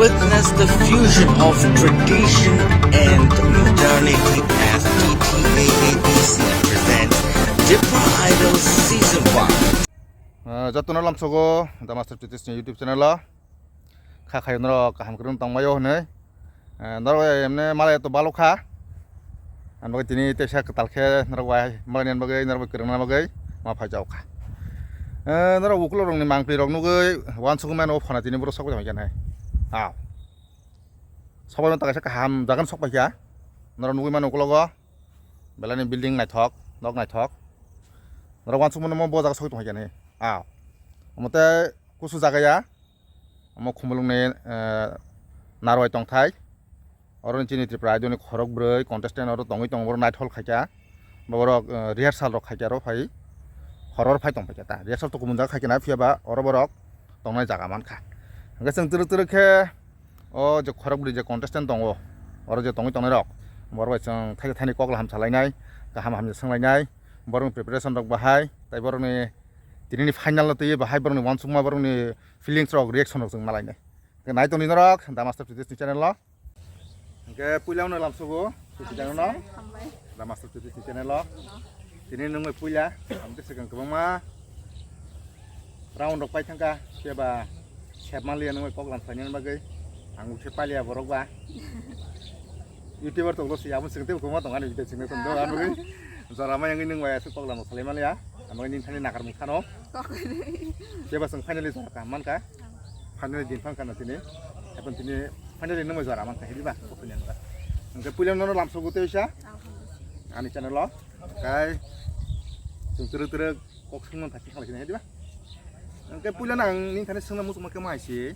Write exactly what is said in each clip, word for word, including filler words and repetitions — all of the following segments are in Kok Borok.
Witness the fusion of tradition and modernity as T T A A D C presents Dipra Idol Season one. Ah, jotono lamsogo The Master Titishni YouTube channel o. Kha khayo norok kaham kwrwng tongbaio hwnwi. Ah, norok emne malai to balo kha. Ang bagwi tini teisa kwtal khe norok bai malai ni bagwi, norok bai kwrwngna bagwi ma phai jao kha. Eh, norok ukulok rokni mangpli rok nugwi wansugwi mano phana tini borok sok bai tongkha nai. Aw. Sok bai tongkha kaham jagan sok bai kha. Norok nugwi mano ukulogo belai ni building naithok, nok naithok. Norok wansugwi mano bo jaga sok bai tongkha nai. Aw. Omo tei kusu jaga ya. Omo Khumulwngni, eh, narwai tongthai. Oro ni chini Tripura Idol ni khorok bwrwi contestant oro tongwi tongo, borok naithol khaikha. Borok, eh, rehearsal rok khaikha oro phai. Horor phai tong phaikha ta. Rehearsal to kumun jaga khaikha na, phiya ba oro borok tongnai jaga mankha. Hwnkhe chwng twrwk twrwk khe o je khorok bwrwi je contestant tongo, oro je tongwi tongnai rok, borok bai chwng thaisa thaini kok laham salainai, kaham hamya swnglainai, borokni preparation rok bahai, tei borokni tinini final no twiwi bahai borokni uansukma, borokni feelings rok, reaction rok chwng malainai. Hwnkhe nai tongdi norok The Master Titishni channel o. Hwnkhe puila no lamsogo, Titish channel no. Hambai. The Master Titishni channel o. Tini nungwi puila, ang tei swkang kwbangma round rok pai thangkha, khe ba sep manliya nungwi kok lam khlainani bagwi. Ang khe paliya borok ba. YouTuber tonglo si, amo swkang tei kwbangma tong ani video chingna tong do, ang bagwi. Jora ma yangwi nung bai aswk kok lam khlai manliya, ang bagwi nini thani nakar mung khano. Kok ni. Khe ba chwng finally jora kaham mankha. Finally din phang khana tini. Happen tini finally nungwi jora mankha, hidiba? Kok ni nungkha. Hwnkhe puila nono lamsogo tei sa. Ani channel o. Kai. Chwng twrwk twrwk kok swngmani thangsi khalai sini, diba? Hwnkhe puila nang nini thani swngna muchungma khe ma hai si.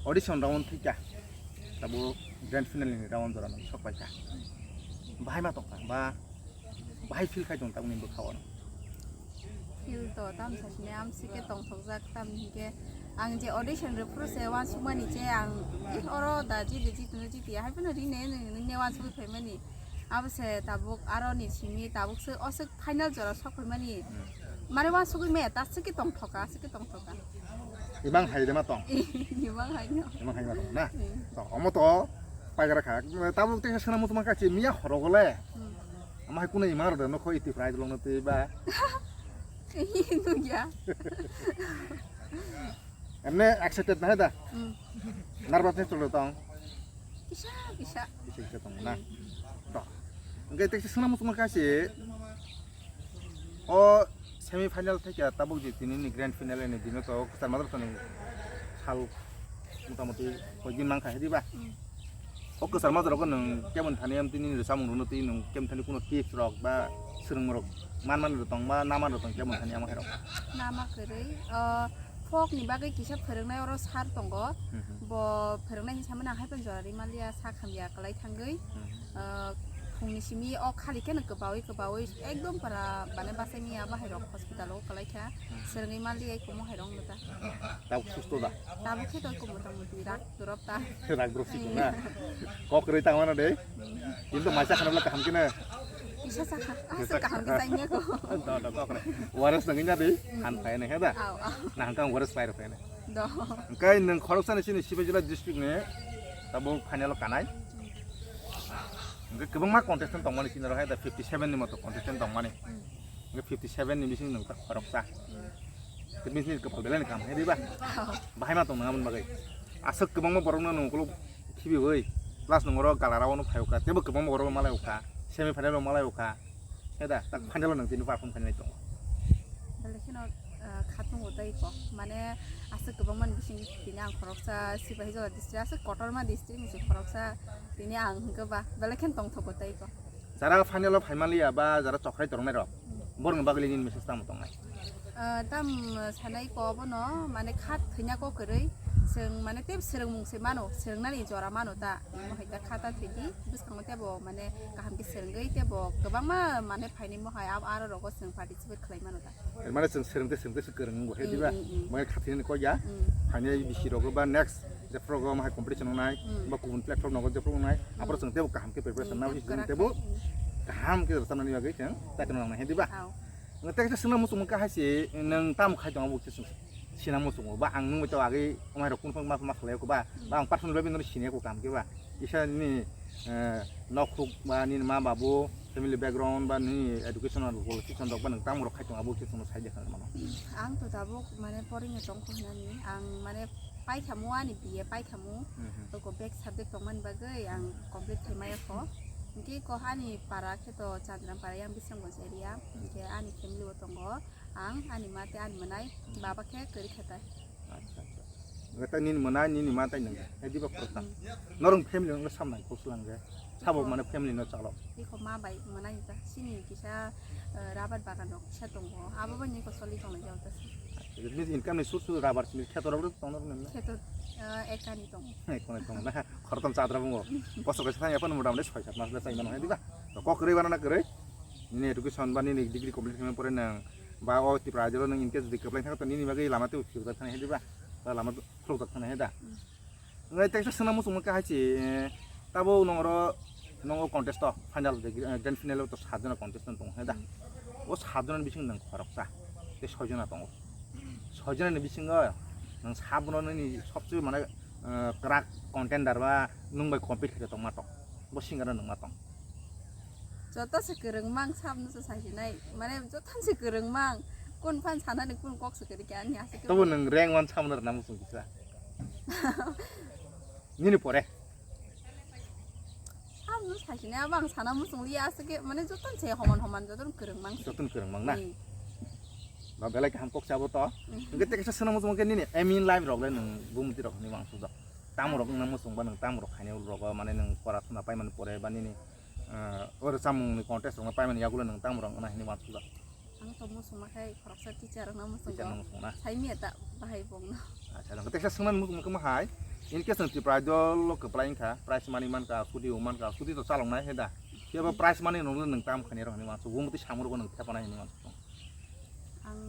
Audition round thika. Tabo grand final ni round jora nang sok paikha. Bahai ma tongkha ba bahai feel khai tong tabuni bwkha o. Feel to tam sasine am sike tongthokjak tam hinke ang je audition rwphuru se wansukmani je ang ih oro da jidi jitunu jiti hai phano rine nini wansugwi phaimani. Abo se tabuk aro ni simi tabuk se oswk final jora sok phaimani. Hmm. Mane wansugwi maya ta sike tongthoka sike tongthoka. Imang hai de ma tong. Imang hai no. Imang hai ma tong na. Hmm. To omo to paigara kha. Tabuk te sena muchungma kha chi miya horogole. Hmm. Ama hai kuno imang rode nokho iti prize longno twi ba. Nugya. Emne excited na da? Hmm. Nervous ni cholo tong. Kisa kisa. Kisa kisa tong na. To. Engke tek sena muchungma kha si. O semi final theke tabuk je tini ni grand final ni dino to kwchar madra tani sal motamoti koi din mang kha diba. Hmm. O kwchar majra rok nwng kemon thani am tini ni samung rwno twi nwng kemon thani kuno tips rok ba swrwng rok man man rok tong ba na man rok tong kemon thani amo hai rok. Nama kwrwi, o, folk ni bagwi kisa phwrwngnai oro sir tongo. Mhm. Bo phwrwngnai hinwi samani ang hai phano jora ri manliya, sak hamya kwlai thangwi. Mhm. O, phungni simi o khali kheno kwbawi kwbawi ekdom para mane bachai manya bahai rok hospital o kwlai kha. Mhm. Swrwngwi manliya, eko mohai rok wngno ta. Tabuk susto da? Tabuk khe tongkho motamoti rak dorop ta. Rak dorop si tong na? Kok kwrwi tang mano de? Kintu mai sakha nabla kaham khe na? Kisa sakha. Aswk kaham khe chai ya ko. Do, do, kok kwrwi. O R S nangwi na de? Han phai na he da? Au, au. Na hangkang O R S pai rok phai na. Do. Hwnkhe nwng khoroksa ni chini Sipahijala district ni tabuk final o kanai. Hwnkhe kwbangma contestant tongmani chini rok hai da fifty seven ni moto contestant tongmani. Hmm. Hwnkhe fifty seven ni bising nwng ta khoroksa. Hmm. Tei bini sini kwpal belai ni kaham khe diba? Bahai ma tong nang aboni bagwi. Aswk kwbangma borokno nwng ukuluk khibiwi plus nwng oro galarao no phai ukha. Teibo kwbangma borok malai ukha. Semi final rok malai ukha. He da, tak final o nwng tini perform khainai tongo. Belai kheno, ah, khatungo tei kok. Mane aswk kwbangma ni bising tini ang khoroksa Sipahijala district, aswk kotorma district ni se khoroksa tini ang hwnkhe ba belai kheno tongthogo tei kok. Jara final o phai manliya ba jara chokhrai toroknai rok, borokni bagwi nini message tamo tongnai? Ah, tam sanai ko bono, mane kha thwina ko kwrwi, chwng mane tei swrwngmung se mano, swrwngnani jora mano ta, imo hai ta kha ta thwidi, bwskango tebo mane kaham khe swrwngwi tebo kwbangma mane phaini mohai abo aro rogo chwng participate khlai mano ta. Mane chwng swrwngte swrwngte se kwrwng wngbo he diba? Mm, mm, mm. Mane kha thwinani kok ya, Mm. phainai bisi rogo ba next Jephru rok omo hai competition wngnai, Mm. ba kubun platform nogo jephru wngnai, Mm. aphuru chwng teibo kaham khe preparation Mm, nai teibo chwng kwrak teibo khai, mm. kaham khe rwchapnani bagwi chwng chakri nang nai, he diba? Au. Nwng tei kaisa swngna muchung kha hai se, nwng tamo khai tongo abo khe chwng se. Sinang muchungo ba ang nungbai tao agwi omai rok kunu phang ma ma khlai ko ba, ba ang personal bai bini sini ko kam ke ba. Isa ni, eh, nok khuk ba nini ma babu, family background ba nini educational qualification rok ba nang tamo rok khai tong abo khe chwngno sai de kha mano. Ang to tabuk mane poring tong kho hinani, ang mane paithamu ani B A paithamu, Mhm. to ko back subject tongmani bagwi ang complete khai maya kho. Hingke ko ani para khe to Chandram para yang Bisramganj area, hingke ani family o tongo. Ang ani ma tei ani mwnai, baba khe kwrwi khe tai. Acha, acha. Wngkha ta nini mwnai, nini ma tei nwng. Hai diba khoroksa. Hmm. Norok family no sam nang kok swlang je. Sabo mane family no chalo. Iko ma bai mwnai ta sini kisa, eh, rubber bagan rok kisa tongo. Abo bai ni ko soli tong lai jao ta si. Acha, nini income ni source rubber sini kheto rok tong norok nini. Kheto, eh, ekani tong. Ekani tong na. Khoroktham chadra bungo. Kosok kaisa thang ya phan mota mota soi sat mas le chai mano hai diba. To kok kwrwi bana na kwrwi. Nini education ba nini degree complete khaimani pore nang ba o Tripura rajyo nang in case jodi kwplai thang to nini bagwi lama tei phiyok jak thani hai diba? Ba lama phulok jak thani hai da? Hmm. Ngai teksa swngna muchung kha hai chi, eh, tabo nong oro nong o contest to final de, eh, grand final to sat jona contestant tong hai da? Hmm. O sat jona ni bising nang khoroksa tei soi jona tongo. Soi jona ni bisingo nang sabo no nini sobse mane, eh, crack contender ba nung bai compete khe tong ma tong. Bo singer no nung ma tong. Joto se kwrwng mang, sabno se sasinai. Mane, joto se kwrwng mang. Kun phan sanani kun kok se kwrwi khe ani aswk khe. Tobo nwng rank one samno rwna muchung kisa. Nini pore. Sabno sasinai, abo ang sana muchung liya aswk khe, mane, joto se homan homan, joto kwrwng mang se. Joto kwrwng mang na? Hmm. Ba belai kaham kok sabo to. Hmm. Hwnkhe tei kaisa swngna muchung khe nini aim in life rok le nwng bumti rok ni mang sujak. Tamo rok wngna muchung ba nwng tamo rok khainai rok, mane, nwng pora suna paimani pore ba nini ah, o rwchapmungni contest rokno paimani yagulo nwng tamo rok wngna hinwi uansukjak? Ang to muchungma khai khoroksa teacher wngna muchungo. Teacher wngna muchungna? Saimya ta bahai bongno. Acha, nwng teksa swngmani muchungma khe ma hai. In case nwng Tripura Idol o kwplai wngkha, prize money mankha, scooty bo mankha, scooty to chaloknai he da. Phiya ba prize money rokno nwng tamo khainai rok hinwi uansukgo, bumtwi samung rokbo nwng thepanai hinwi uansukgo. Ang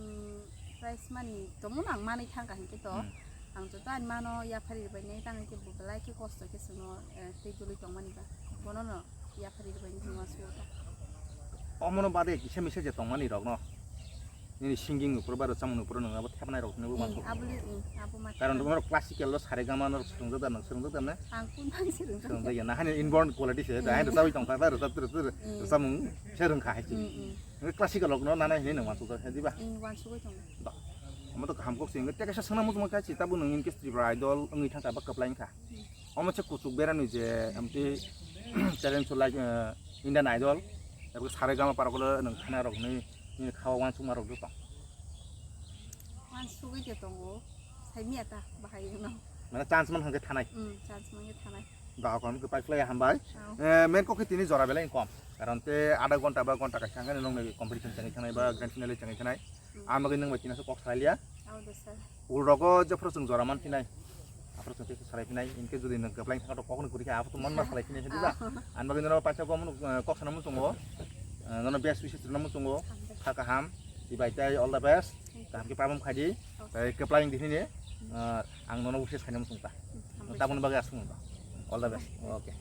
prize money tongmano ang manwi thangkha hinkhe to. Hmm. Ang joto ani mano yaphari rwbainai tang hinkhe bo belai khe kosto khe chwngno, eh, tei dulwi tongmani ba. Bono no yaphari rwbainai hinwi uansukgo ta. Omono bade kisa misa je tongmani rokno. Nini singing ni upor ba rwchapmung ni upor nwng abo thepnai rok nwng bo Hmm, mansukgo. Aboni, hmm, abo ma. Karon norok classical lo saregama norok swrwngjak da, nwng swrwngjak da na? Ang kun phan swrwngjak. Swrwngjak ya na, hani inborn quality se da, Hmm. Hai rwchapwi tongkha ba rwchap rwchap Hmm. rwchapmung se rwngkha hai se. Hmm, hmm. Classical rok no nana hinwi nwng uansukjak khe diba? Hmm, uansugwi tongo. Ba, omo to kaham kok se wngwi tei kaisa swngna muchungma khe si tabuk nwng in case Tripura Idol wngwi thangkha ba kwplai wngkha. Hmm. Omo se kuchuk berani je amtwi talent show like, eh, Indian Idol abo saregama parok lo nwng thana rok hinwi nini kha o uansukma rok do tong? Uansugwi de tongo, saimya ta bahai no. Mane chance man hwnkhe thanai? Hmm, chance man khe thanai. Ba, kon khe pai phlai hambai. Oh. Eh, main kok khe tini jora belai kom. Karon te adha ghonta ba ghonta kaisa hwnkheno nokni competition chengwi thangnai ba grand finale chengwi thangnai. Hmm. Ang bagwi nwng bai tini aswk kok salai liya. Oh, de sir. Ul rogo jephru chwng jora man phinai. Aphru chwng tei salai phinai. In case jodi nwng kwplai thangkha to kok no kwrwi kha, aphru to man ma salai phinai, diba? Oh. Ang bagwi nono paisa kok, eh, kok sana muchungo. Eh, nono best wishes rwna muchungo. Hambai. Kha kaham. Dibai tei all the best. Thank you. Kaham khe pabam khai di. Oh. Tei kwplai wng di hini. Hmm. Eh, ang nono wishes khaina muchung ta. Hmm, hambai. Tabukni bagwi aswk mano. All the best. Okay.